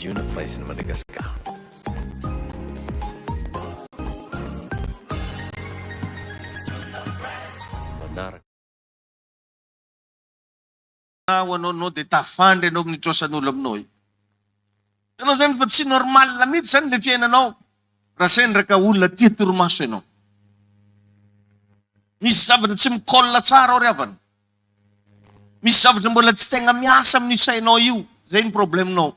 Ziona Firaisan'i Madagasikara. Manaraka. Ho anao nao dia tafandry ianao amin'ny trosan'olo aminao io. Ianao zany fa tsy normal mihitsy zany le fiainanao raha sendra ka olona tia torimaso ianao. Misy zavatra tsy mi-colle tsara ao ry havana. Misy zavatra mbola tsy tegna miasa amin'io sainao io, zay ny problème-nao.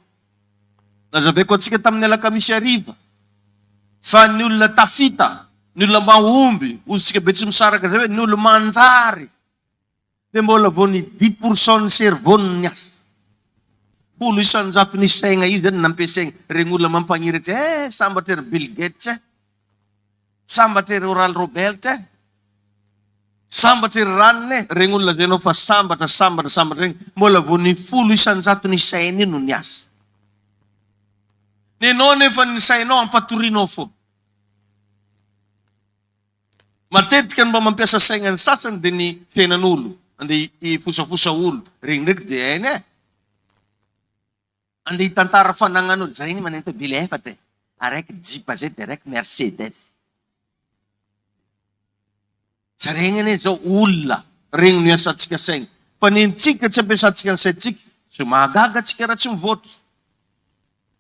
Nazavaiko antsika tamin'ny alakamisy hariva fa ny olona tafita, ny olona mahomby, hozy tsika Betsimisaraka zay hoe ny olo manjary dia mbola vao ny dix pour cent ny cerveau no niasa. 10 isan-jaton'ny saigna io zany nampiasaigna. Regny olona mampagniry eh sambatra ery Bill Gates eh. Sambatra ery Oral Robert eh. Sambatra ery ranona eh. Regny olona lazainao fa sambatra, sambatra, sambatra regny, mbola vao ny 10 isan-jaton'ny saina io no niasa. Nenao nefa ny sainao ampatorinao foana. Matetika ny mba mampiasa saigna ny sasany dia ny fiainan'olo, andeha hifosafosa olo, regny ndraiky dia hainy eh. Andeha hitantara fanagnan'olo, zay anie manana tôbily efatra e, araiky jeep zay dia araiky mercedes. Za regny anie zao olona, regny no iasantsika saigna, fa nentsika tsy ampiasantsika ny saintsika, tsy mahagaga antsika raha tsy mivoatra.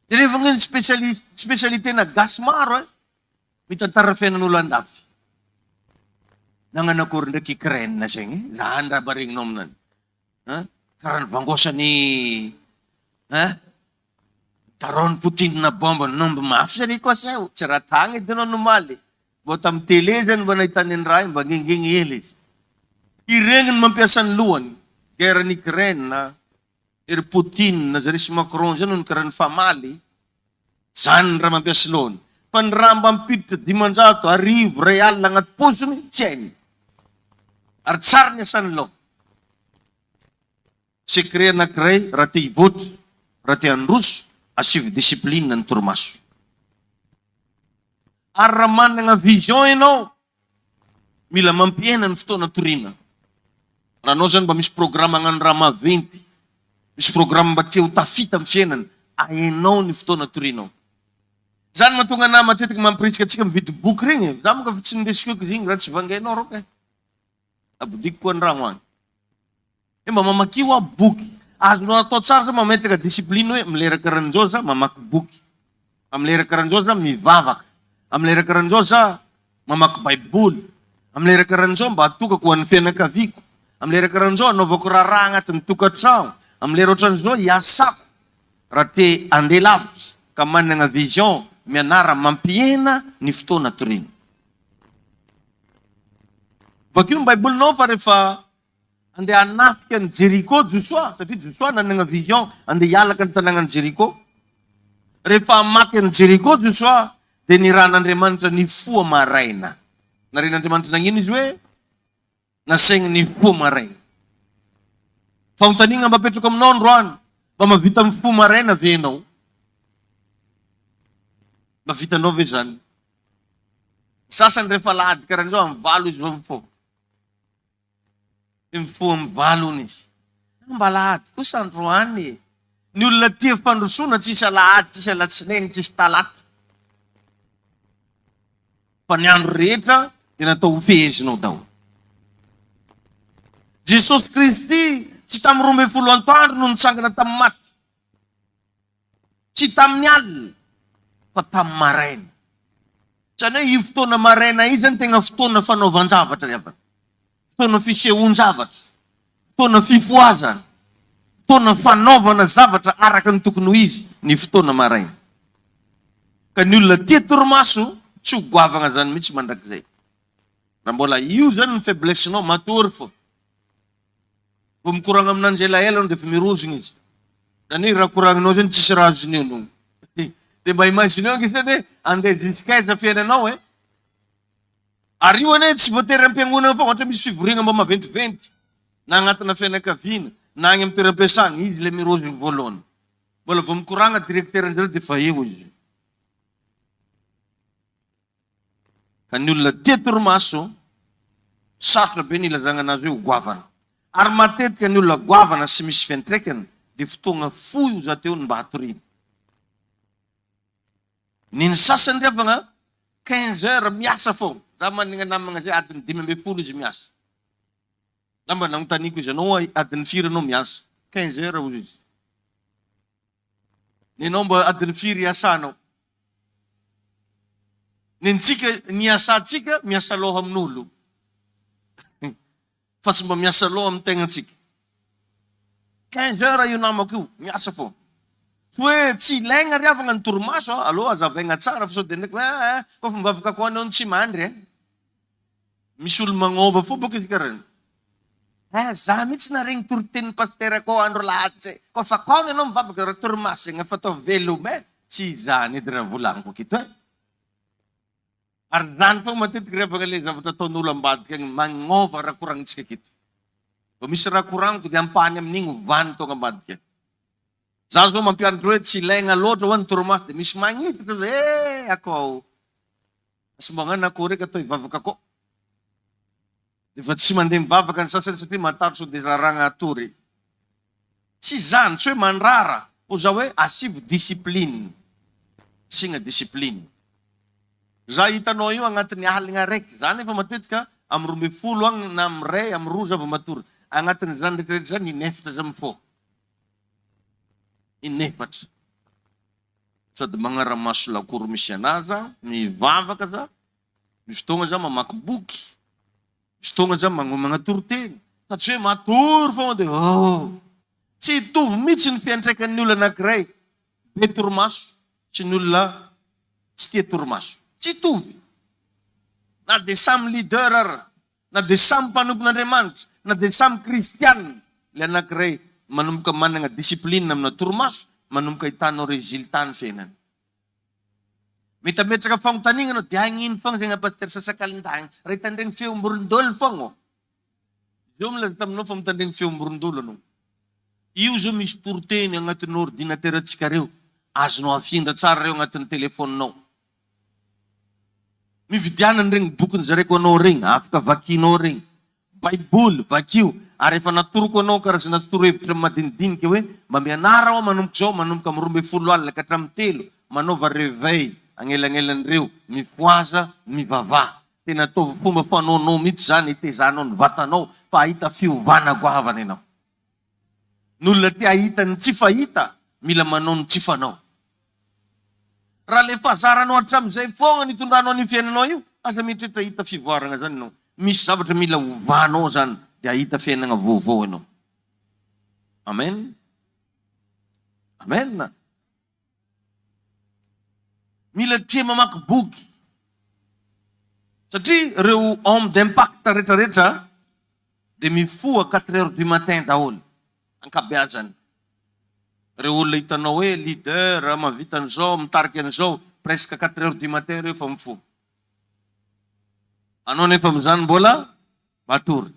Dia rehefa ny spécialité-na gasy maro eh. Mitantara fiainan'olo andafy. Nagnano akory ndraiky Ukraine zegny e? Zany raha mba regninao aminany. Hein? Karaha ny vangosany hein? Daroan'i Poutine bombe nomby mafy zany koa seho. Tsy raha tagny edy anao nomaly. Mbô tamin'ny télé zany mba nahitany ny raha io mba ngengegny hely izy. Iregny no mampiasa ny lohany. Guerre ny Ukraine, ery Poutine, zare sy Macron zay no karaha nifamaly. Zany ny raha mampiasa lohany. Fa ny raha mba mampiditra 500, 1000, 1000 agnaty paosiny, tsy hainy. Ary tsara ny asan'ny loha. Secret anakiray raha te hivoatra, raha te handroso, asivo discipline ny torimaso. Ary raha managna vision ianao, mila mampihena ny fotoana atoriana. Raha anao zany mba misy programme hagnano raha maventy, misy programme mba tia ho tafita amin'ny fiainana, ahenao ny fotoana atorianao. Zany mahatonga anah matetiky mampirisika antsika mividy boky regny e. Za monka fa tsy nindesiko eky izy igny raha tsy vangainao rô kay. Abodiko koa andragno agny. Hoe mba mamakia hoa boky. Azonao atao tsara zao mametraka discipline hoe amin'ny lera karan'izao za mamaky boky. Amin'ny lera karan'izao za mivavaka. Amin'ny lera karan'izao za mamaky baiboly. Amin'ny lera karan'izao mba atokako ho an'ny fianakaviako. Amin'ny lera karan'izao anaovako raharaha agnatin'ny tokantrano. Amin'ny lera ohatran'izao iasako. Raha te handeha lavitra ka managna vision, mianara mampihena ny fotoana atoriana. Vakio ny baibolinao fa rehefa Andeha hanafika an'i Jeriko Josoa, satria Josoa nanana vision andeha hialaka ny tanànan'i Jeriko. Rehefa hamaky an'i Jeriko Josoa, dia nirahan'Andriamanitra nifoha maraina. Narian'Andriamanitra nagnino izy hoe? Nasaigny nifoha maraina. Fanontaniana mba apetrako aminao androany, mba mahavita mifoha maraina ve ianao? Mba vitanao ve izany? Ny sasany rehefa alahady karahan'izao, amin'ny valo izy vao mifoha. Dia mifoha amin'ny valo hono izy. Mba alahady kosa androany e! Ny olona tia fandrosoana tsisy alahady, tsisy alatsinainy, tsisy talata. Fa ny andro rehetra dia natao ho fehezinao daholo. Jesosy Kristy tsy tamin'ny 12 antoandro no nitsangana tamin'ny maty. Tsy tamin'ny alina fa tamin'ny maraina. Izany hoe io fotoana maraina io izany tegna fotoana fanaovan-javatra ry havana. Fotoana fisehoan-javatra, fotoana fifohazana, fotoana fanaovana zavatra araka ny tokony ho izy ny fotoana maraina. Ka ny olona tia torimaso tsy ho goavagna zany mihitsy mandrakizay. Raha mbola io zany ny faiblesse-nao, matory fô. Vao mikoragna aminanjy elaela anao dia efa mirozogna izy. Zany hoe raha koragninao zany tsisy raha azony eo anao. Dia mba imagineo ange zany hoe andeha jusqu'aiza fiainanao e. Ary io anie tsy voatery am-piangonana foana, ohatra misy fivoriana mba maventiventy, na agnatina fianakaviana, na agny amin'ny toeram-piasana, izy le mirozogno voalohany. Mbola vao mikoragna directeur-njareo dia efa eo izy. Ka ny olona tia torimaso, sarotra be ny ilazagna anazy hoe ho goavana. Ary matetika ny olona goavana sy misy fiantraikany dia fotoagna fohy ho za teo no mba hatoriana. Ny ny sasany ry havagna 15 heures miasa fogna. Za managna namagna zay adiny 15 izy miasa. Za mba nagnontaniako izy anao adiny firy anao miasa? 15 heures hozy izy. Nenao mba adiny firy iasanao? Nentsika ny iasantsika miasa loha amin'olo fa tsy mba miasa loha amin'ny tegnantsika. 15 heures io namako io miasa foana. Tsy hoe tsy ilaigna ry havagna ny torimaso a, aleo hazavaigna tsara fa sao dia ndraiky hoe ah kôfa mivavaka koa anao no tsy mandry eh. Misy olo magnova fo boka izy karaha Eh za mihitsy naregny toritenin'ny pasitera akao andro alahady zay, koa fa akao ny anao mivavaka raha torimaso zegny efa atao veloma eh, tsy izany edy raha volagniko aketo eh. Ary zany fogna matetiky ry havagna le zavatra ataon'olo ambadika agny magnova raha koragnintsika aketo. Vao misy raha koragniko de ampahany amin'igny ovany tonga ambadika agny. Za zao mampianatra hoe tsy ilaigna loatra hoa ny torimaso de misy magniditra zay eh akao. Tsy magnano akory eky atao hivavaka koa. Efa tsy mandeha mivavaka ny sasany satria matahotra sao dia raràgna hatory. Tsy izany, tsy hoe mandrara, ho za hoe asivo discipline. Asiagna discipline. Za hitanao io agnatin'ny aligna araiky, za nefa matetika amin'ny 12 agny na amin'ny iray, amin'ny roa za vao matory. Agnatin'izany rehetrarehetra izany inefatra za mifoha. Inefatra. Sady magnara-maso lakoro misy anah za, mivavaka za, misy fotoagna za mamaky boky, misy fotoagna za magnomagna toriteny, fa tsy hoe matory fogna de oh! Tsy hitovy mihitsy ny fiantraikan'ny olona anakiray be torimaso sy ny olona tsy tia torimaso. Tsy hitovy! Na de samy leader ara Na dia samy mpanompon'Andriamanitra, na dia samy kristiana, ilay anankiray manomboka manana discipline amina torimaso, manomboka ahitanao résultat ny fiainany. Mety hametraka fagnontaniana anao, dia hagnino fogna zegny Pasteur Sasakalindagny, raha hitandregny feom-borondolo fogna ô? Zao milaza taminao fa mitandregny feom-borondolo anao. Io zao misy toriteny agnatin'ny ordinateur-ntsika reo, azonao afindra tsara reo agnatin'ny téléphone-nao. Mividiana an'ireny boky nozaraiko anao ireny, afaka vakianao ireny. Baiboly, vakio. Ary efa natoroko anao karazana torohevitra madinidinika hoe mba mianara aho manomboka izao, manomboka amin'ny 12 alina ka hatramin'ny telo, manaova reveil agnelagnelan'ireo, mifohaza, mivavaha. Tena ataovy fomba fanaonao mihitsy izany hitezanao ny vatanao fa hahita fiovana goavana ianao. Ny olona te hahita ny tsy fahita mila manao ny tsy fanao. Raha le fahazaranao hatramin'izay foagna nitondranao an'io fiainanao io, aza mieritreritra hahita fivoaragna zany ianao. Misy zavatra mila ovanao zany dia hahita fiainagna vaovao ianao. Amen. Amen. Mila tia mamaky boky. Satria ireo homme d'impact retraretra dia mifoha quatre heures du matin daholo ankabeazany. Ireo olona hitanao hoe leader, mahavita an'izao, mitarika an'izao, presque quatre heures du matin ireo efa mifoha. Anao nefa amin'izany mbola matory.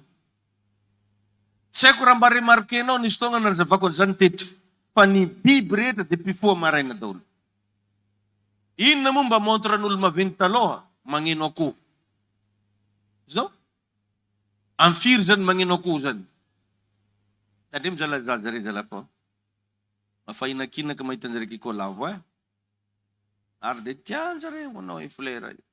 Tsy haiko raha mba remarquer-nao, nisy fotoana nanazavako an'izany teto, fa ny biby rehetra dia mpifoha maraina daholo. Inona moa mba montre an'olo maventy taloha magneno akoho zao? Am firy zany magneno akoho zany? Tandremo zalahy zaza re zalahy fa mafahinakinaka mahita anjareo kiko lavo eh! Ary dia tianjareo anao io fleur io.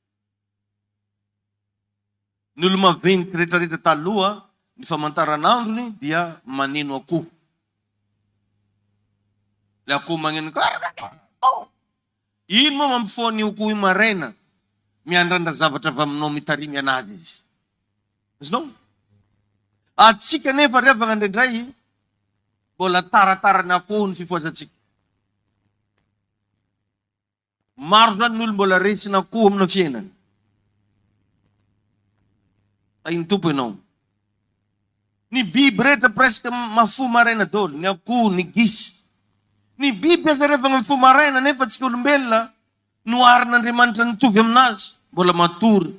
Ny olo-maventy retraretra taloha, ny famantaranandrony dia maneno akoho. Ilay akoho magneno kôkôkôkô. Ino moa mampifoha an'io akoho io maraina? Miandrandra zavatra avy aminao mitarimy anazy izy. Azonao? Antsika anefa ry havagna indraindray mbola taratara ny akoho ny fifohazantsika. Maro zany ny olo mbola resin'akoho amina fiainany. Tahin'ny Tompo ianao. Ny biby rehetra presque mafoha maraina daholo, ny akoho, ny gisa. Ny biby aza rehefa mifoha maraina nefa tsika olombelona noharin'Andriamanitra nitovy aminazy, mbola matory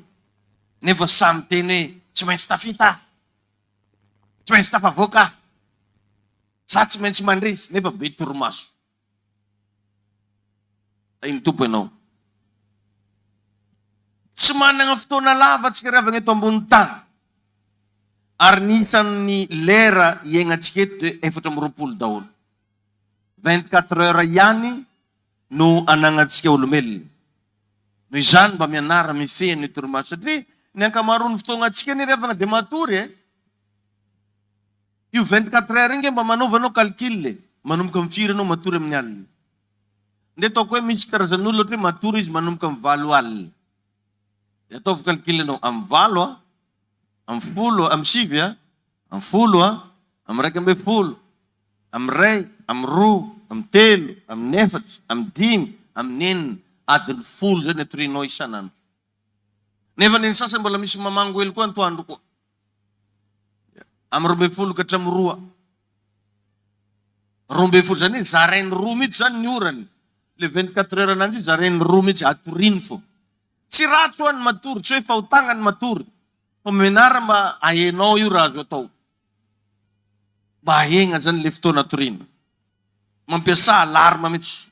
nefa samy miteny hoe tsy maintsy tafita aho, tsy maintsy tafavoaka aho, za tsy maintsy mandresy nefa be torimaso. Tahin'ny Tompo ianao. Tsy manana fotoana lava antsika ry havana eto ambony tany. Ary ny isan'ny lera iainantsika eto dia 24 daholo. 24 heures ihany no anagnantsika olombelona. Noho izany mba mianara mifehy an'io torimaso satria ny ankamaroan'ny fotoagnantsika anie ry havagna dia matory e! Io 24 heures io nge mba manaova anao calcul e! Manomboka amin'ny firy anao matory amin'ny alina? Ndeha ataoko hoe misy karazan'olona ohatra hoe matory izy manomboka amin'ny valo alina. Dia ataovy calcul anao, amin'ny valo a, amin'ny folo, amin'ny sivy a, amin'ny folo a, amin'ny 11, amin'ny iray, amin'ny roa, amin'ny telo, amin'ny efatra, amin'ny dimy, amin'ny enina, adiny folo izay ny atorianao isan'andro. Nefa ny sasany mbola misy mamango hely koa antoandro koa. Amin'ny 12 ka hatramin'ny roa. 12 izany hoe zarainy roa mihitsy izany ny orany. Le 24 heures ananjy io zarainy roa mihitsy, atoriany fô. Tsy ratsy hoa ny matory, tsy hoe fahotagna ny matory. Fa mianara mba ahenao io raha azo atao. Mba ahegna zany le fotoana atoriana. Mampiasà alarme mihitsy.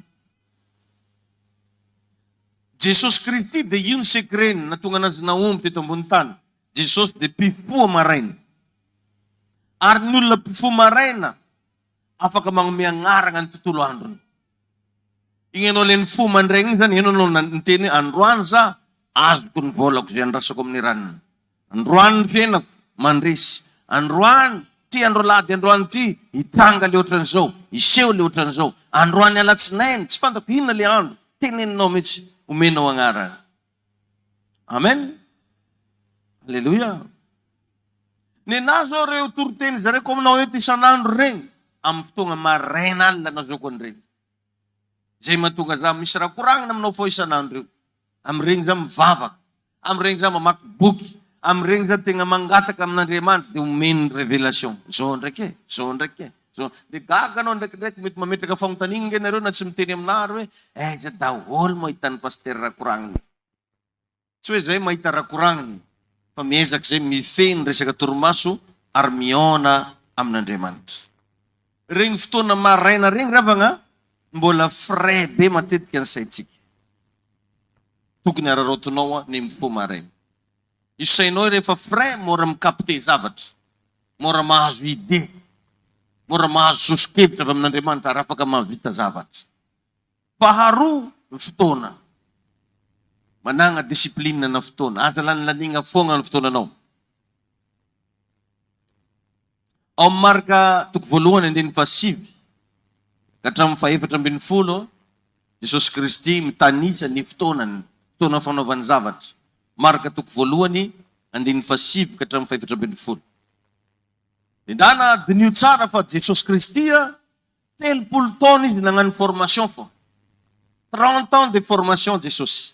Jesosy Kristy dia io ny secret-ny nahatonga anazy nahomby teto ambony tany. Jesosy dia mpifoha maraina. Ary ny olona mpifoha maraina afaka magnome agnaragna ny tontolo androny. Igny anao le nifoha mandraigny igny zany, enao no niteny hoe androany za azoko ny vôlako zay andrasako amin'ny ranony. Androany ny fiainako mandresy. Androany ty andro alahady androany ty hitranga le ohatran'izao, hiseho le ohatran'izao. Androany alatsinainy, tsy fantako inona le andro, teneninao mihitsy, omenao agnarana. Amen. Alléluia. Nenah zao reo toriteny zareko aminao eto isan'andro regny, amin'ny fotoagna maraina alina nazaoko an'iregny. Zay mahatonga za misy raha koragnina aminao fô isan'andro io. Amin'iregny za mivavaka, amin'iregny za mamaky boky, amin'iregny za tegna mangataka amin'Andriamanitra de omeny révélation. Zao ndraiky e, zao ndraiky e, zao. De gaga anao ndraikindraiky mety mametraka fagnontaniagna nge nareo na tsy miteny aminah ary hoe aiza daholo moa ahitan'i Pasitera raha koragnina. Tsy hoe zay mahita raha koragnina fa miezaka zay mifehy ny resaka torimaso ary mihaona amin'Andriamanitra. Regny fotoana maraina regny ry havagna mbola frais be matetika ny saintsika. Tokony araraotinao ny mifoha maraina. Io sainao io rehefa frais mora mi-capter zavatra, mora mahazo idée, mora mahazo soso-kevitra avy amin'Andriamanitra ary afaka mahavita zavatra. Faharoa, ny fotoana. Managna discipline na fotoana. Aza lanilaniagna foagna ny fotoananao. Ao amin'ny Marka toko voalohany andininy fahasivy ka hatramin'ny fahefatra ambinifolo, Jesosy Kristy mitanisa ny fotoanany, fotoana fanaovany zavatra. Marka toko voalohany andininy fahasivy ka hatramin'ny fahefatra ambinifolo. Ndana diniho tsara fa Jesosy Kristy 30 taona izy nagnano formation fô. 30 ans de formation Jesosy.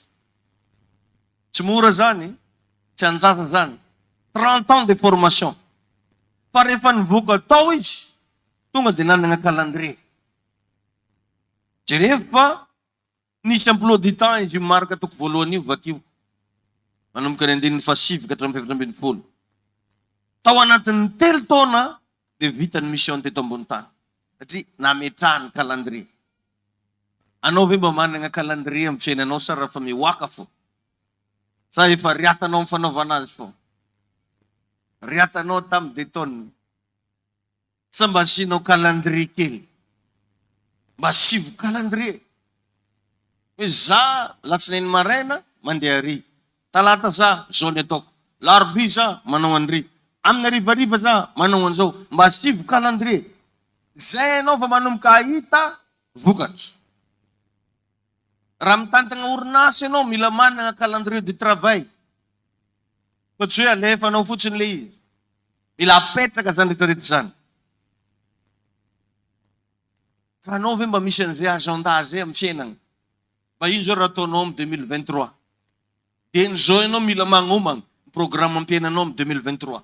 Tsy mora zany, tsy anjaza zany. 30 ans de formation. Fa rehefa nivoaka tao izy, tonga de nanagna calendrier. Jerevo fa Nisy emploi du temps izy io Marka toko voalohany io, vakio manomboka ny andininy fahasivy ka hatramin'ny fahefatra ambinifolo. Tao anatin'ny telo taona dia vita ny mission teto ambony tany satria nametrahany calendrier. Anao ve mba manana calendrier amin'ny fiainanao sa raha fa mihoaka fô? Sa efa riatanao amin'ny fanaovana azy fô? Riatanao tamin'ny des tonnes. Sa mba asianao calendrier kely? Mba asivo calendrier. Hoe za latsinainy maraina mandeha ary, talata za zao ny ataoko, larobia za manao an'ry, amin'ny harivariva za manao an'zao. Mba asivo calendrier. Zay ianao vao manomboka hahita vokatra. Raha mitantagna orinasa ianao mila managna calendrier de travail. Fa tsy hoe alefanao fotsiny le izy. Mila apetraka zany rehetra rehetra zany. Ka anao ve mba misy an'izay agenda zay amin'ny fiainana? Mba ino zao raha ataonao amin'ny 2023? Dieny zao ianao mila magnomagna ny programme am-piainanao amin'ny 2023.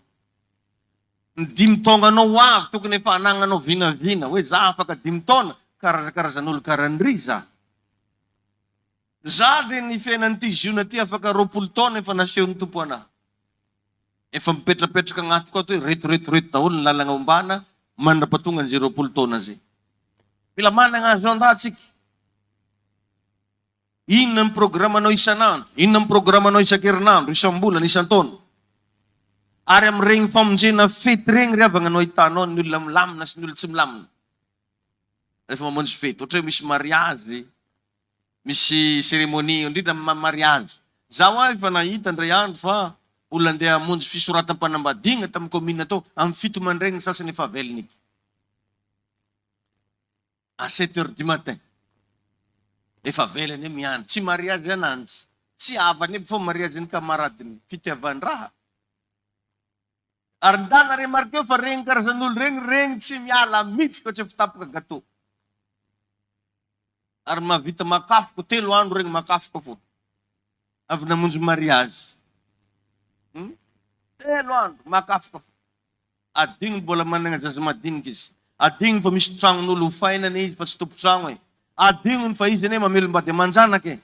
Ny dimy taognanao ho avy tokony efa anagnanao vinavina hoe za afaka dimy taona karazakarazan'olo karaha-ndry za. Za dia ny fiainan'ity ziona ty afaka 20 taona efa nasehon'ny Tompo anah. Efa mipetrapetraka agnatiko ato hoe reto reto reto daholo ny lalagna ombana mandrapatonga an'izay 20 taona zay. Mila managna agenda tsika. Inona ny programanao isan'andro? Inona ny programanao isan-kerinandro, isam-bolana, isan-taona? Ary amin'iregny famonjena fety regny ry havagna no ahitanao ny olona milamina sy ny olona tsy milamina. Rehefa mamonjy fety, ohatra hoe misy mariazy. Misy cérémonie indrindra amin'ny mariage. Zaho aho efa nahita indray andro fa olona andeha hamonjy fisoratam-panambadiagna tamin'ny commune tao amin'ny fito mandraigny ny sasany efa velona eky. À sept heures du matin. Efa velona eo miandry. Tsy mariage ananjy. Tsy havany aby fa mariage ny camaradeny. Fitiavan-draha. Ary ndana remarqueo fa regny karazan'olo regny regny tsy miala mitsy koa tsy efa tapaka gateau. Ary mahavita makafoka telo andro regny makafoka fô. Avy namonjy mariage. Hum? Telo andro makafoka fô. Adinony mbola managna zaza madinika izy. Adignony fa misy tragnon'olo hofaina anie izy fa tsy tompon-tragno e. Adignony fa izy anie mamelom-bady aman-janaka e.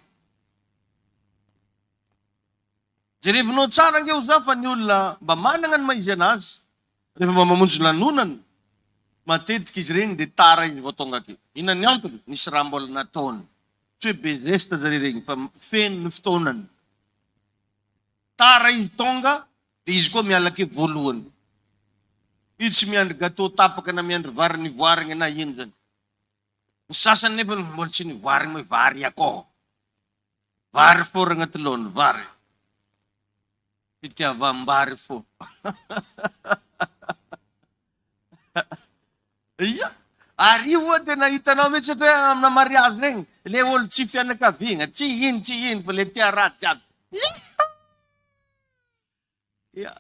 Jerevinao tsara ange oza fa ny olona mba managna ny maha izy anazy rehefa mba mamonjy lanonana matetika izy regny de tara izy vao tonga aty. Inona ny antony? Nisy raha mbola nataony. Tsy hoe be zesta zare regny fa feno ny fotoanany. Tara izy tonga de izy koa miala ake voalohany. Io tsy miandry gateau tapaka na miandry vary nivoarigny na ino zany. Ny sasany nefa mbola tsy nivoarigny hoe vary akoho. Vary fô ragnaty laona, vary. Fitiavam-bary fô. Ia! Ary io oa tena hitanao mihitsy satria amina mariazy regny, le olo tsy fianakaviagna, tsy ino tsy ino fa le tia raha jiaby. Ia! Ia!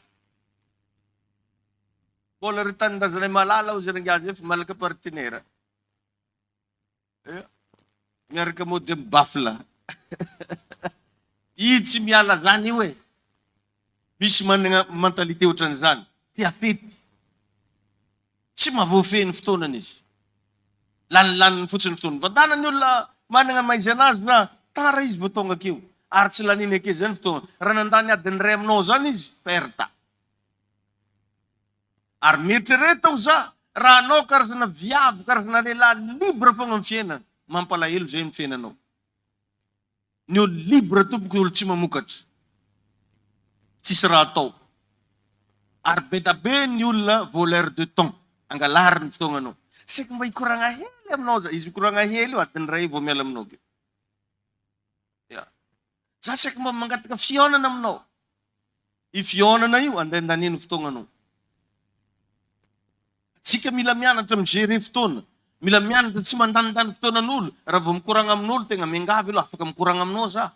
Mbola ry tanindrazanay malala hozy rangahy zay fa malaka partenaire. Miaraka mody am baffle. Io tsy miala zany io e. Misy managna mentalité otran'izany. Tia fety. Tsy mahavoafehy ny fotoanany izy. Lanilaniny fotsiny ny fotoanany. Vandana ny olona managna ny maha izy anazy na tara izy vao tonga akeo. Ary tsy laniny akeo zany fotoana. Raha nandany adiny iray aminao zany izy, perte. Ary mieritrereta aho za raha anao karazana viavy karazana lehilahy libre fogna am fiainana mampalahelo zay ny fiainanao. Ny olo libre tompoko olo tsy mamokatra tsisy raha atao ary bedabe ny olona voleur de temps angalariny fotoagnanao saika mba hikoragna hely aminao za izy hikoragna hely io adiny ray vao miala aminao ke ya za saika mba mangataka fihaonana aminao Io fihaonana io andaindanino fotoagnanao. Tsika mila mianatra mi gérer fotoana, mila mianatra tsy mandanindany fotoanan'olo, raha vao mikoragna amin'olo tegna miangavy aloha afaka mikoragna aminao za,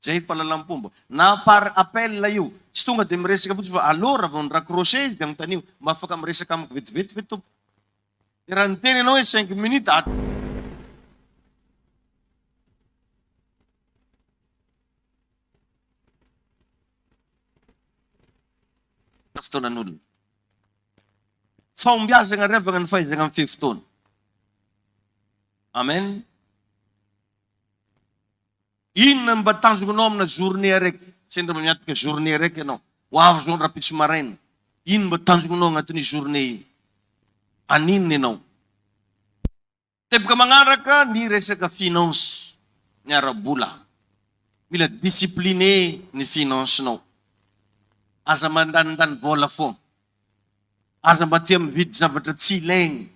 zay fahalalam-pomba, na par appel io, tsy tonga de miresaka fotsiny fa allo raha vao ni-raccrocher izy de agnontanio mba afaka miresaka amiko vetivety ve tompoko, de raha niteny anao hoe cinq minutes Fotoanan'olona. Fahombiazana ry havana ny fahaizana mifehy fotoana. Amen. Inona no mba tanjonao amina journée araiky? Sendra mba miatrika journée araiky ianao. Ho avy izao ny rahampitso maraina. Inona mba tanjonao agnatin'io journée io? Aninona ianao? Teboka magnaraka ny resaka finance, ny ara-bola. Mila discipliné ny finance-nao. Aza mandanindany vola foana. Aza mba tia mividy zavatra tsy ilaigny.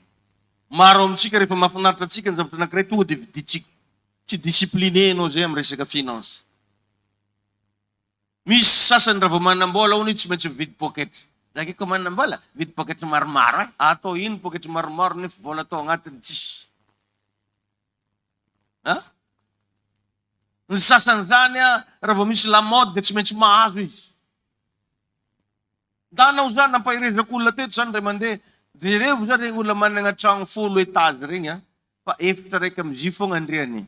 Maro amintsika rehefa mahafinaritra antsika ny zavatra anankiray tonga dia vidintsika. Tsy discipliné ianao zay amin'ny resaka finance. Misy sasany raha vao manam-bola hono izy tsy maintsy mividy poketra. Za nge koa manam-bola, mividy poketra maromaro eh. Atao ino poketra maromaro nefa vola atao agnatiny tsisy. An? Ny sasany zany an, raha vao misy lamaody dia tsy maintsy mahazo izy. Ndana ho za nampaherezako olona teto zany indray mandeha, jerevo za regny olona managna tragno folo étage regny an, fa efitra raiky am'zy fogna andriany.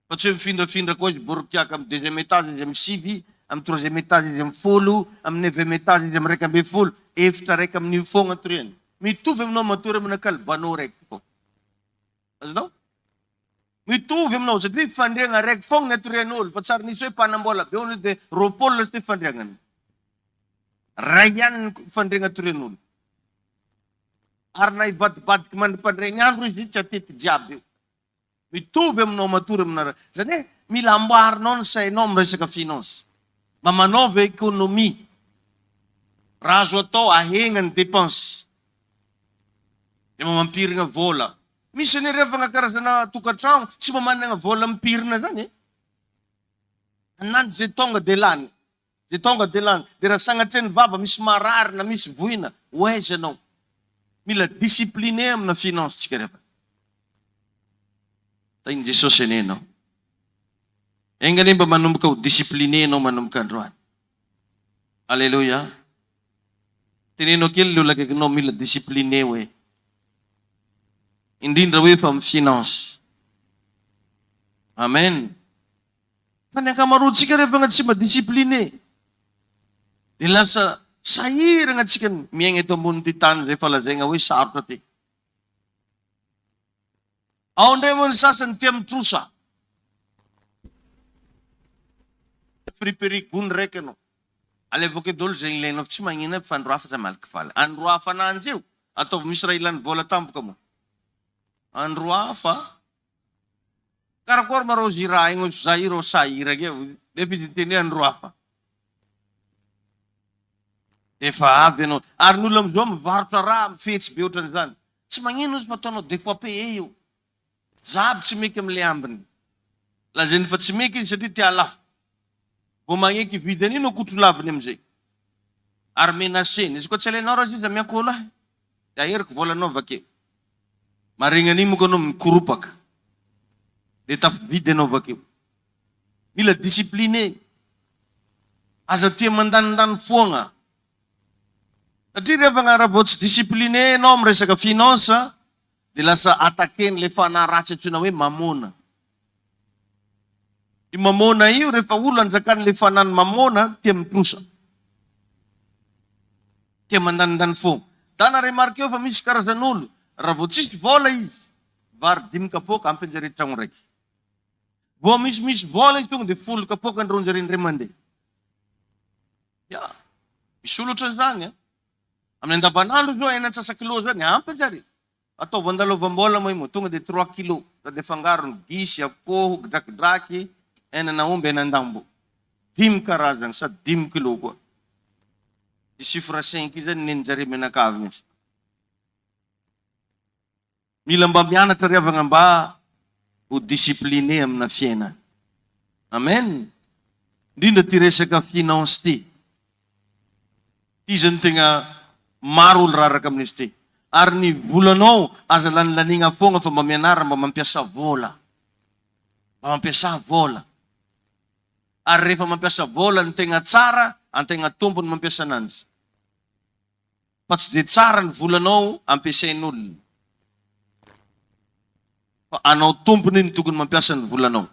Fa tsy hoe mifindrafindra koa izy borikiaka amin'ny deuxième étage izy amin'ny sivy, amin'ny troisième étage izy amin'ny folo, amin'ny neuvième étage izy amin'ny 11, efitra raika amin'io foagna atoriany. Mitovy aminao matory amina kalbanao raiky fô. Azonao? Mitovy aminao satria fandriagna raiky foagna ny atorian'olo fa tsy ary nisy hoe mpanambola be hono dia 20 lasy ty fandriagnany. Ray ihany ny fandriagna atorian'olo. Ary na hivadibadiky mandri-pandray ny andro izy tsy atety jiaby io. Mitovy aminao matory amina ra. Zany hoe mila amboarinao ny sainao amin'ny resaka finance. Mba manaova economie. Raha azo atao ahegna ny dépense. Dia mba mampirigna vola. Misy anie ry havagna karazana tokantragno tsy mba managna vôla mipirina zany e. Ananjy ze tônga de lany, ze tônga de lany. De raha sagnatria ny vava misy marary na misy voina, ho aiza anao? Mila discipliné amina finance tsika ry havagna. Tahin'i Jesosy anie ianao. Enga anie mba manomboka ho discipliné ianao manomboka androany. Aleloia. Teneno kely le olona akaikinao mila discipliné hoe. Indrindra hoe efa amin'ny finance. Amen. Fa ny ankamaroantsika rehefa tsy mba discipliné dia lasa sahiragna antsika miaigna eto ambonin'ity tany izay efa lazaigna hoe sarotra ty. Ao indray moa ny sasany tia mitrosa. Friperie gony raiky anao. Alevo akeo daholo izay ilainao fa tsy magnino aby fa androafa za malikivaly. Androafa ananjy io. Ataovy misy raha ilany vola tampoka moa. Androafa. Karakory ma rô zy raha igny za io rô sahiragna eo nefa izy niteny hoe androafa. Efa avy ianao. Ary ny olona amizao mivarotra raha mifetsy be otran'izany. Tsy magnino izy fa ataonao deux fois paye io. Za aby tsy meky amle ambiny. Lazainy fa tsy meky izy satria te hahalafo. Vao magneky hividy an'io no kotrolaviny amizay. Ary menaceny. Izy koa tsy alainao raha sisa miankoholo ahy. De aheriko volanao avakeo. Maregny an'igny moko anao mikoropaka. De tafividy anao avakeo. Mila discipliné. Aza tia mandanindany foagna. Satria ry havagna raha vao tsy discipliné enao am resaka finance de lasa attaquer-n'le fanahy ratsy antsoina hoe mamôna. Io mamôna io rehefa olo anjakan'le fanahin'ny mamôna tia mitrosa. Tia mandanindany foagna. Dana remarqueo fa misy karazan'olo raha vao tsisy vôla izy, vary dimy kapoaka ampy anjare tragno raiky. Vao misimisy vôla izy tonga de folo kapoaka andronjare indray mandeha. Ya, misy olo ohatran'izany an. Amin'ny andavanandro zao hena antsasa-kilao zany ampy anjare. Ataovy andalovam-bola moa io moa, tonga dia trois kilos, sady afangarony gisy, akoho, gidrakidraky, henan'aomby, henan-dambo. Dimy karazany sady dimy kilao koa. Io chiffre cinq io zany nenin-jare mianakavy mihitsy. Mila mba mianatra ry havagna mba ho discipliné amina fiainana. Amen. Indrindra ty resaka finance ty. Ty zany tegna maro olo raraka amin'izy ty. Ary ny volanao aza lanilaniagna foagna fa mba mianara mba mampiasa vôla. Mba mampiasà vôla. Ary rehefa mampiasa vôla ny tegna tsara, antegna tompony mampiasa ananjy. Fa tsy dia tsara ny volanao ampiasain'olona. Fa anao tompony no tokony mampiasa ny volanao.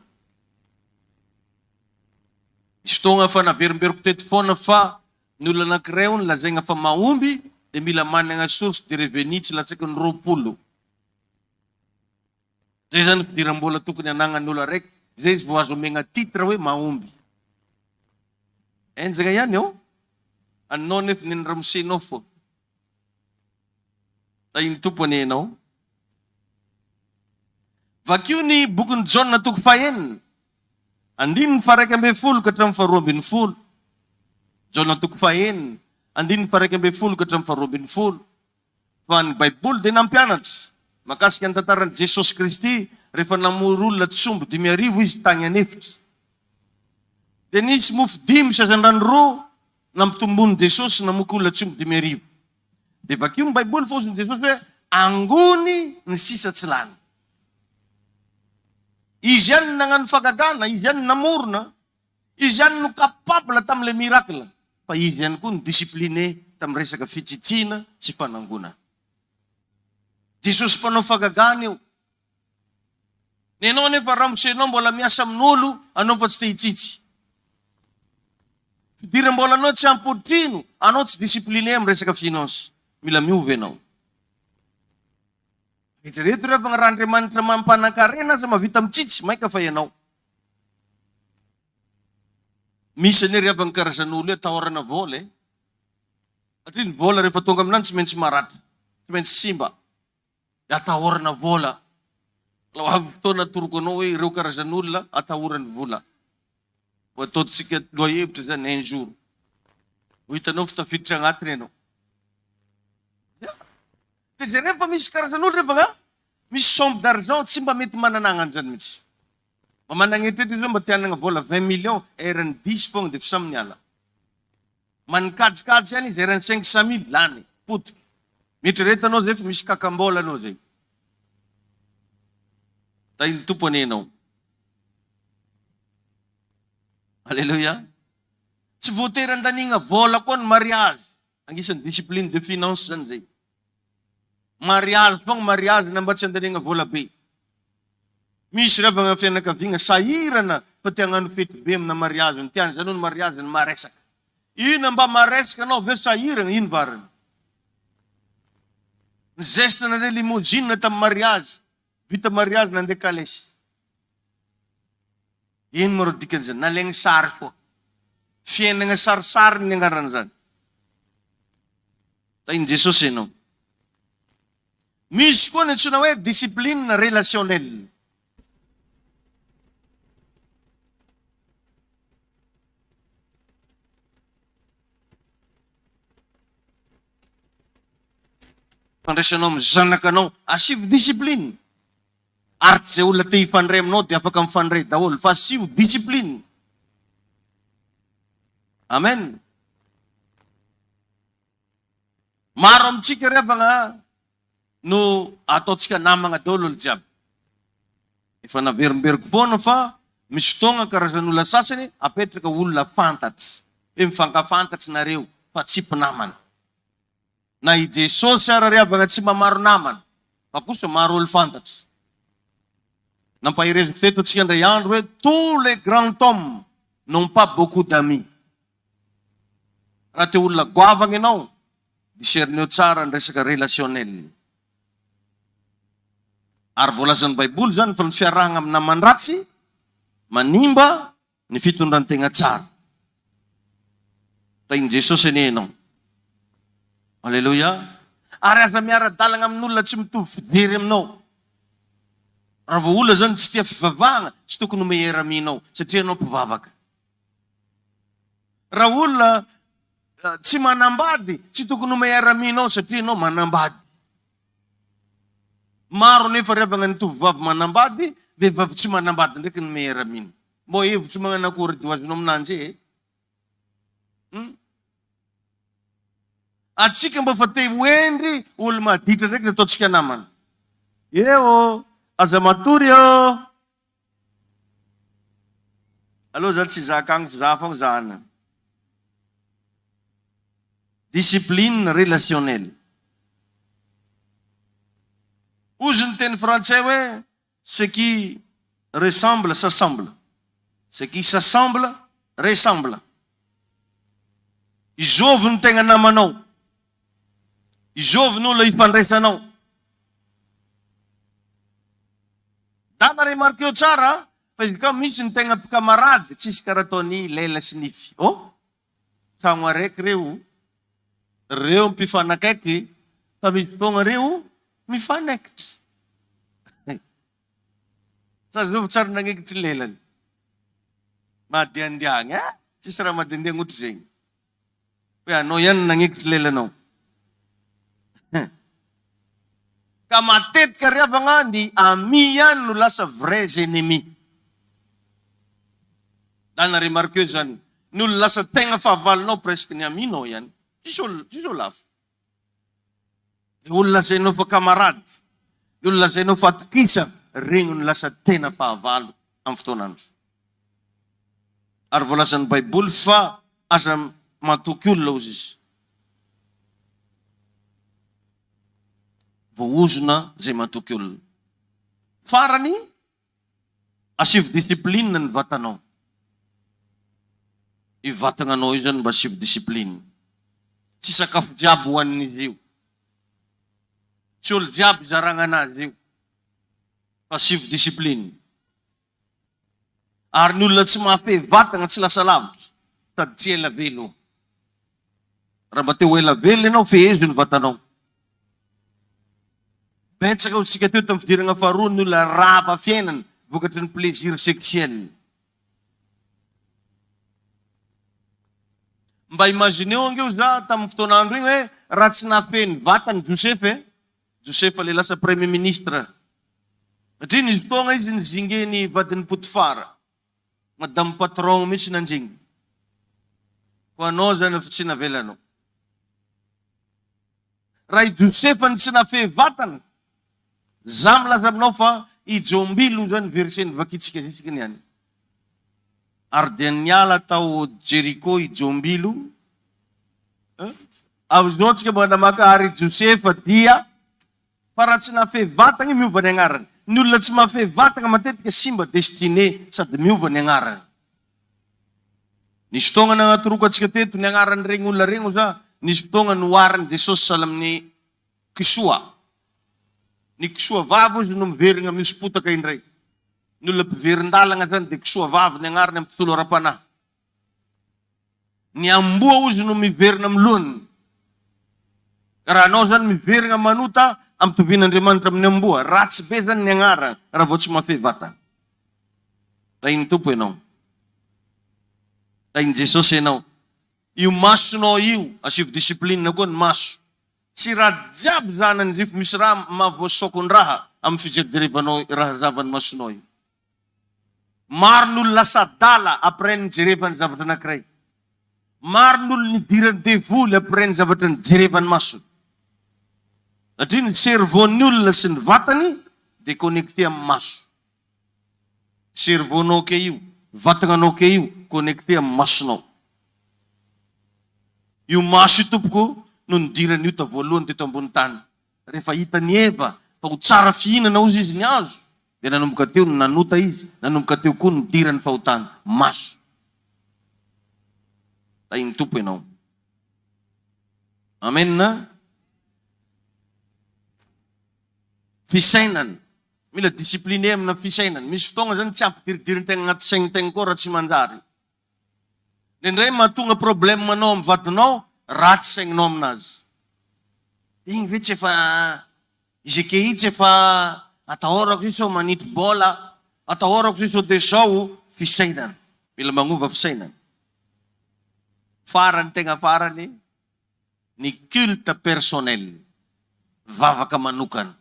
Misy fotoagna efa naverimberiko teto foana fa ny olona anankiray hono lazaigna fa mahomby dia mila managna source de revenu tsy latsaky ny 20. Zay zany fidiram-bola tokony anagnan'ny olo araiky, zay izy vao azo omegna titre hoe mahomby. Enjagna ihany ô! Anao nefa neny ramosenao fô. Tahin'ny Tompo anie ianao. Vakio ny bokin'i Jaona toko fahenina, andininy faha-11 ka hatramin'ny faha-12. Jaona toko fahenina, andininy faha-11 ka hatramin'ny faha-12. Fa ny Baiboly dia nampianatra mahakasika ny tantaran'i Jesosy Kristy rehefa namory olona tsy omby 5000 Izy tany an'efitra. Dia nisy mofo dimy sy hazandrano roa nampitomboin'i Jesosy namoky olona tsy omby 5000. Dia vakio ny Baiboly fa hozy Jesosy hoe angony ny sisa tsy lany. Izy ihany no nagnano fahagagana, Izy ihany no namorona, Izy ihany no capable tamin'ilay miracle fa izy ihany koa no discipliné tamin'ny resaka fitsitsiana sy fanangonana. Jesosy mpanao fahagagana io. Ny anao anefa ramosenao mbola miasa amin'olo anao fa tsy te hitsitsy. Fidiram-bolanao tsy ampy otrino, anao tsy discipliné amin'ny resaka finance. Mila miova ianao. Eritrereto re fa raha Andriamanitra mampanankarena aza mahavita mitsitsy, mainka fa ianao. Misy anie ry havana karazan'olo io atahorana vola e. Satria ny vola rehefa tonga aminany tsy maintsy maratra, tsy maintsy simba. Dia atahorana vola. Ho avy fotoana atoroko anao hoe ireo karazan'olona atahorany vola. Ho ataontsika lohahevitra izany un jour. Ho hitanao fa tafiditra agnatiny ianao. Dia jereo fa misy karazan'olo rehefa nga. Misy somme d'argent tsy mba mety mananagna an'izany mihitsy. Mba managna eritreritra izy hoe mba te hanagna vola 20 millions, eran'ny dix fogna dia efa samy miala. Manikajikajy ihany izy, eran'ny 500 mille, lany, potika. Mieritrereta anao zay fa misy kakam-bola anao zay. Tahin'ny Tompo anie ianao. Alléluia. Tsy voatery andaniagna vola koa ny mariage. Agnisan'ny discipline de finance zany zay. Mariage fogna mariage na mba tsy andaniagna vola be. Misy ry havagna fianakaviagna sahirana fa te hagnano fety be amina mariage, ny tiany zany hono mariage ny maresaka. Ina mba maresaka anao avy eo sahiragna, ino varany? Ny geste nandeha limousine tamin'ny mariage, vita mariage nandeha calèche. Ino moa rô dikan'izany? Nalaigny sary koa. Fiainagna sarisariny ny agnaran'izany. Tahin'i Jesosy ianao. Misy koa ny antsoina hoe discipline relationnelle. Fandraisanao amin'ny zanakanao, asivo discipline. Ary tsy izay olona te hifandray aminao dia afaka mifandray daholo fa asio discipline. Amen. Maro amintsika ry havagna no ataontsika namagna daholo olo jiaby. Efa naverimberiko foana fa misy fotoagna karazan'olona sasany apetraka olona fantatry, hoe mifankafantatry nareo fa tsy mpinamana. Na i Jesosy ara ry havagna tsy mba maro namana fa kosa maro olo fantatra. Nampahereziko teto antsika indray andro hoe tous les grands hommes n'ont pas beaucoup d'amis. Raha te olona goavagna ianao, discerneo tsara ny resaka relationnel. Ary voalazan'ny baiboly izany fa ny fiarahagna amin'ny naman-dratsy manimba ny fitondran-tegna tsara. Tahin'i Jesosy anie ianao. Aleloia. Ary aza miara-dalagna amin'olona tsy mitovy fijery aminao. Raha vao olona zany tsy tia fivavahagna, tsy tokony ho meilleur ami-nao satria ianao mpivavaka. Raha olona tsy manambady, tsy tokony ho meilleur ami-nao satria ianao manambady. Maro nefa ry havagna ny tovovavy manambady, vehivavy tsy manambady ndraiky ny meilleur ami-ny. Mbô hevitry magnano akory edy ho azonao aminanjy e? Hum. Atsika mba fa te ho hendry, olo maditra ndraiky ny ataontsika namana. Eo, aza matory ô! Aleo za tsy hizaka agny fa za fogna zahana. Discipline relationnelle. Hozy ny teny frantsay hoe ce qui ressemble s'assemble, ce qui s'assemble ressemble. Izôvy no tegna namanao, izôvy no olona ifandraisanao. Dada remarqueo tsara fa izy ka misy ny tegna mpikamarady tsisy karaha ataony lela sy nify oh! Tragno araiky reo, reo mpifanakaiky fa misy fotoagna reo mifanaikitry. Sa zovy tsary nagnekitry lelany. Mahadiandiagny eh! Tsisy raha mahadiandiagny ohatry zegny. Hoe anao ihany no nagnekitry lelanao. Ka matetika ry havagna ny amis ihany no lasa vrais ennemis. Dana remarqueo zany. Ny olona lasa tegna fahavalonao presque ny amis nao ihany. Tsisy olo tsisy olo hafa. Ny olona lazainao fa camarade, ny olona lazainao fa atokisana, regny no lasa tena fahavalo amin'ny fotoan'andro. Ary voalazan'ny Baiboly fa aza matoky olona hozy izy. Voaozona izay matoky olona. Farany, asivo discipline ny vatanao. Io vatagnanao io zany mba asivo discipline. Tsy sakafo jiaby hohanin'izy io. Tsy olo jiaby izaragna anazy io. Fa asivo discipline. Ary ny olona tsy mahafehy vatagna tsy lasa lavitra sady tsy ela velogno. Raha mba te ho ela velona ianao, fehezo ny vatanao. Betsaka hoy isika teo tamin'ny fidirana faharoa ny olona rava fiainana vokatry ny plaisir sexuel. Mba imagineo ange hoy za tamin'ny fotoan'andro iny hoe raha tsy nahafehy ny vatany Josefa e, Josefa le lasa premier ministre. Satria nisy fotoagna izy nizinge ny vadin'i Potifara. Madame patron mihitsy nanjinga. Koa anao zany efa tsy navelanao. Raha i Josefa no tsy nafehy vatana, za milaza aminao fa i Jombilo zany verset novakintsika zisika niany. Ary dia niala tao Jeriko i Jombilo. Avy zao tsika mba namaka ary i Josefa dia Fa raha tsy nahafehy vatagna miova ny agnarany. Ny olona tsy mahafehy vatagna matetika simba destinée sady miova ny agnarany. Nisy fotoagna nagnatoroko antsika teto ny agnaran'iregny olona regny oza, nisy fotoagna noharin'i Jesosy sahala amin'ny kisoa. Ny kisoa vavy ozy no miverigna mihoso-potaka indray. Ny olona mpiverin-dalagna zany dia kisoa vavy ny agnarany amin'ny tontolo ara-panahy. Ny amboa ozy no miverina amin'ny lohany. Ka raha anao zany miverina manota ampitovian'Andriamanitra amin'ny amboa, ratsy be zany ny agnarana raha vao tsy mahafehy vatana. Tahin'ny Tompo ianao. Tahin'i Jesosy ianao. Io masonao io, asivo discipline koa ny maso. Tsy raha jiaby zany anjifo misy raha mahavoasokon-draha amin'ny fijerijerevanao raha zavan'ny masonao io. Maro ny olona lasa adala après nijerevany zavatra anakiray. Maro ny olona nidiran'ny devoly après ny zavatra nijerevany masony. Satria ny cerveau-n'ny olona sy ny vatany dia connecté amin'ny maso. Cerveau-nao ke io, vatagnanao ke io connecté amin'ny masonao. Io maso io tompoko no nidiran'ny ota voalohany teto ambony tany. Rehefa hitan'i Eva fa ho tsara fihinana hozy izy ny hazo, dia nanomboka teo no nanota izy, nanomboka teo koa no nidiran'ny fahotana. Maso. Tahin'ny Tompo ianao. Amen. Fisainana. Mila discipliné amina fisainana. Misy fotoagna zany tsy ampidiridirin-tegna agnaty saignin-tegna koa raha tsy manjary. Indraindray mahatonga problème anao amin'ny vadinao ratsy saigninao aminazy. Igny ve tsy efa izy eke iny tsy efa atahorako izy sao manitry bôla, atahorako izy sao de zao, fisainana. Mila magnova fisainana. Farany tegna farany, ny culte personnel, vavaka manokana.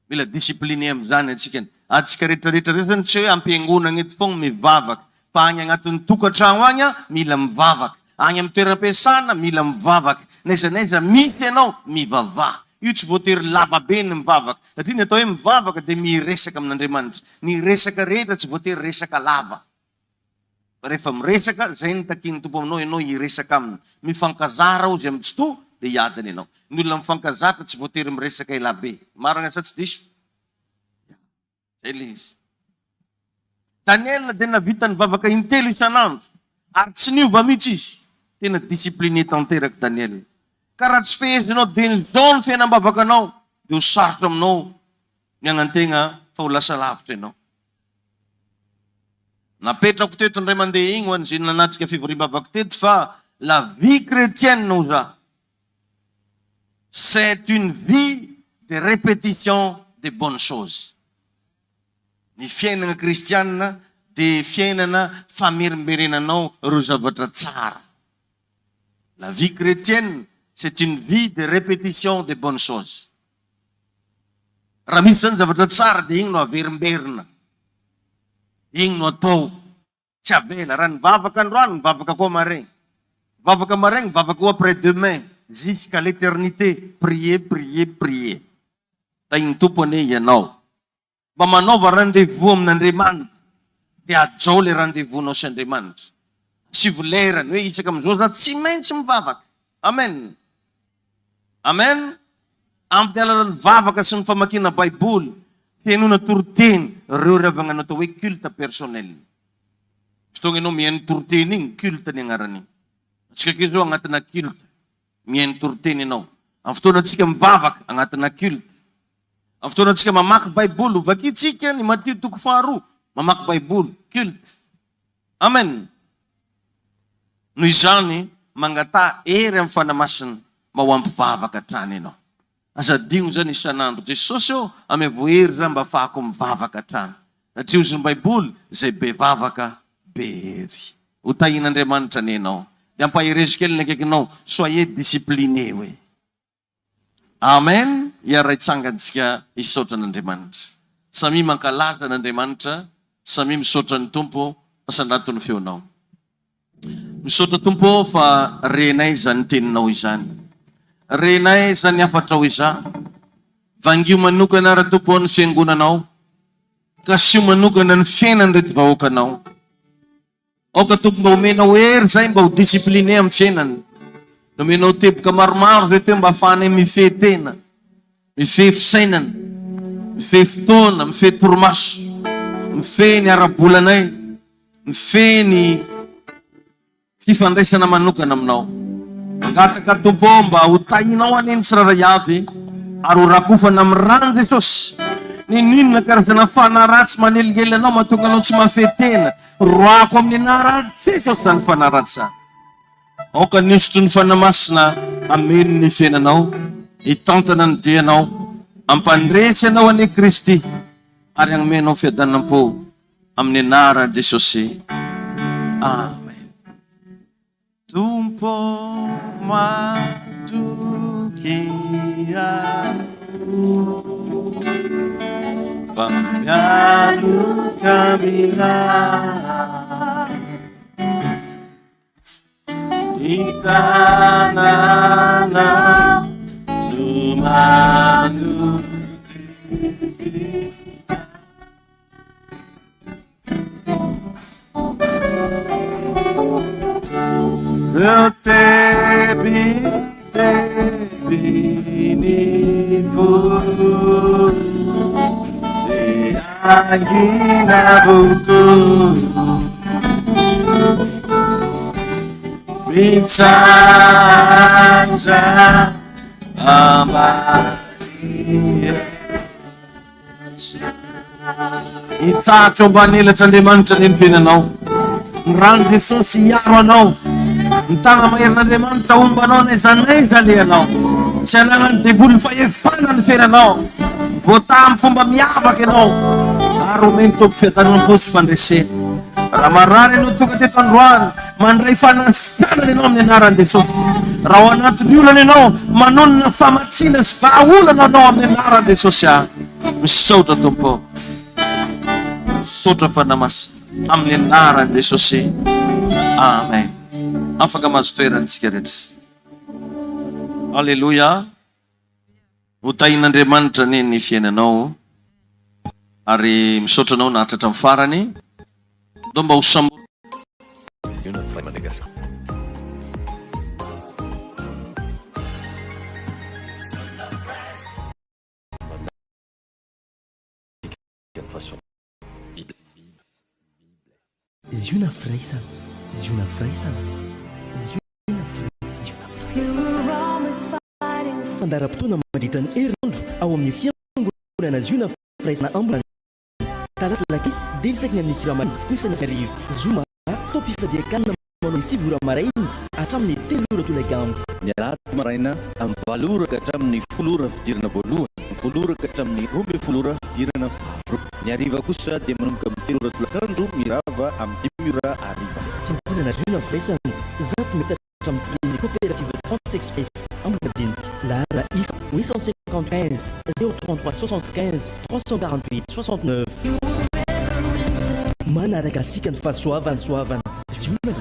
Mila discipliné amizany antsika. Antsika rehetra rehetra reo zany tsy hoe ampiangonagna eto fogna mivavaka fa agny agnatin'ny tokantragno agny mila mivavaka, agny amin'ny toeram-piasana mila mivavaka, n'aiza n'aiza misy anao mivavaha. Io tsy voatery lava be ny mivavaka satria ny atao hoe mivavaka dia miresaka amin'Andriamanitra. Ny resaka rehetra tsy voatery resaka lava. Fa rehefa miresaka, zay no takian'ny Tompo aminao, ianao hiresaka aminy. Mifankazara hozy amin'ny tsitoha dia hiadana ianao. Ny olona mifankazatra tsy voatery miresaka elabe. Marina sa tsy diso? Ya, zay le izy. Daniel dia nahavita nivavaka intelo isan'andro ary tsy niova mihitsy izy. Tena discipliné tanteraka Daniel. Ka raha tsy fehezinao dieny izao ny fiainam-bavakanao dia ho sarotra aminao ny hagnantegna fa ho lasa lavitra ianao. Napetrako teto indray mandeha igny ho an'izay nanatrika fivoriam-bavaka teto fa la vie chrétienne oza c'est une vie de répétition des bonnes choses. Ny fiainagna kristianina dia fiainana famerimberenanao ireo zavatra tsara. La vie chrétienne c'est une vie de répétition des bonnes choses. Raha misy zany zavatra tsara dia igny no averimberina, igny no atao, tsy avela. Raha nivavaka androany, mivavaka koa maraigny, mivavaka maraigny, mivavaka koa après demain, jusqu'à l'éternité, prier, prier, prier. Tahin'ny Tompo anie ianao. Mba manaova rendez-vous amin'Andriamanitra dia hajao ilay rendez-vous-nao sy Andriamanitra. Asivo lerany hoe isaka amin'izao za tsy maintsy mivavaka. Amen. Amen. Amin'ny alalan'ny vavaka sy ny famakiana Baiboly, fihainoana toriteny, ireo ry havagna no atao hoe culte personnel. Fotoagna ianao mihaino toriteny igny, culte ny agnaran'igny. Antsika akeho zao agnatina culte. Mihaino toriteny ianao. Amin'ny fotoanantsika mivavaka, agnatina culte. Amin'ny fotoanantsika mamaky Baiboly, ho vakintsika ny Matio toko faharoa, mamaky Baiboly, culte. Amen. Noho izany, mangataha hery amin'ny Fanahy Masina mba ho ampivavaka hatrany ianao. Aza adino izany isan'andro. Jesosy ô, amevo hery za mba afahako mivavaka hatrany. Satria hozy ny Baiboly, izay be vavaka, be hery. Ho tahian'Andriamanitra anie ianao. Dia ampaherezo kely ny akaikinao, soyez discipliné hoe. Amen, hiara-hitsangantsika hisaotra an'Andriamanitra. Samia mankalaza an'Andriamanitra, samia misaotra ny Tompo, asandrato ny feonao. Misaotra Tompo ô fa renay izany teninao izany. Renay izany hafatrao izany. Vangio manokana ra Tompo ô ny fiangonanao. Kasiho manokana ny fiainan'ireto vahoakanao. Aoka Tompo mba omenao hery izay mba ho discipliné amin'ny fiainana. Nomenao teboka maromaro izay teo mba ahafahanay mifehy tena, mifehy fisainana, mifehy fotoana, mifehy torimaso, mifehy ny ara-bolanay, mifehy ny fifandraisana manokana aminao. Mangataka Tompo ô mba ho tahinao anie ny tsirairay avy ary ho rakofana amin'ny ran'i Jesosy. N'inon'inona karazana fanahy ratsy manelingelina anao mahatonga anao tsy mahafehy tena, roahako amin'ny anaran'i Jesosy izany fanahy ratsy izany. Aoka ny hosotry ny Fanahy Masina hameno ny fiainanao, hitantana ny dianao, hampandresy anao anie Kristy ary hanome anao fiadanam-po amin'ny anaran'i Jesosy. Amen. Tompo matoky aho fa mialoka aminao. Ny tanàna no manodidina. Ireo tebiteby ny fo dia hangina avokoa. Mitsahatra ambany. Hitsahatra eo ambany elatr'Andriamanitra anie ny fiainanao. Ny ran'i Jesosy hiaro anao. Ny tana-maherin'Andriamanitra homba anao n'aiza n'aiza alehanao. Tsy ananan'ny devoly fahefana ny fiainanao. Voataha amin'ny fomba miavaka ianao ary omen'ny Tompo fiadanam-po sy fandresena. Raha marary ianao tonga teto androany, mandray fanasitranana ianao amin'ny anaran'i Jesosy. Raha ao anatin'ny olana ianao, manonona famatsiana sy vahaolana anao amin'ny anaran'i Jesosy aho. Misaotra Tompo. Misaotra Fanahy Masina amin'ny anaran'i Jesosy. Amen. Afaka mahazo toerana isika rehetra. Alléluia. Ho tahin'Andriamanitra anie ny fiainanao ary misaotra anao nahatratra hatramin'ny farany. Ndao mba ho samborina. Ziona firaisana, ziona firaisana, ziona firaisana, ziona firaisana. Fandaharam-potoana mandritra ny herinandro ao amin'ny Fiangonana Ziona Firaisana Ambohimanana. Talata Alakamisy dia isaky ny amin'ny sivy maraina kosa ny hariva. Zoma, taom-pifadian-kanina manomboka amin'ny sivy ora maraina hatramin'ny telo ora tolakandro. Ny alahady maraina amin'ny valo ora ka hatramin'ny folo ora fidirana voalohany, folo ora ka hatramin'ny 12 ora fidirana faharoa. Ny hariva kosa dia manomboka amin'ny telo ora tolakandro mirava amin'ny dimy ora hariva. Fiangonana Ziona Firaisana, 100 metatra amin'ny ny Coopérative Trans Express Ambohimadinika, laharana if 855 033 75 348 69. Manaraka antsika ny fahasoavana, soavana, ziona.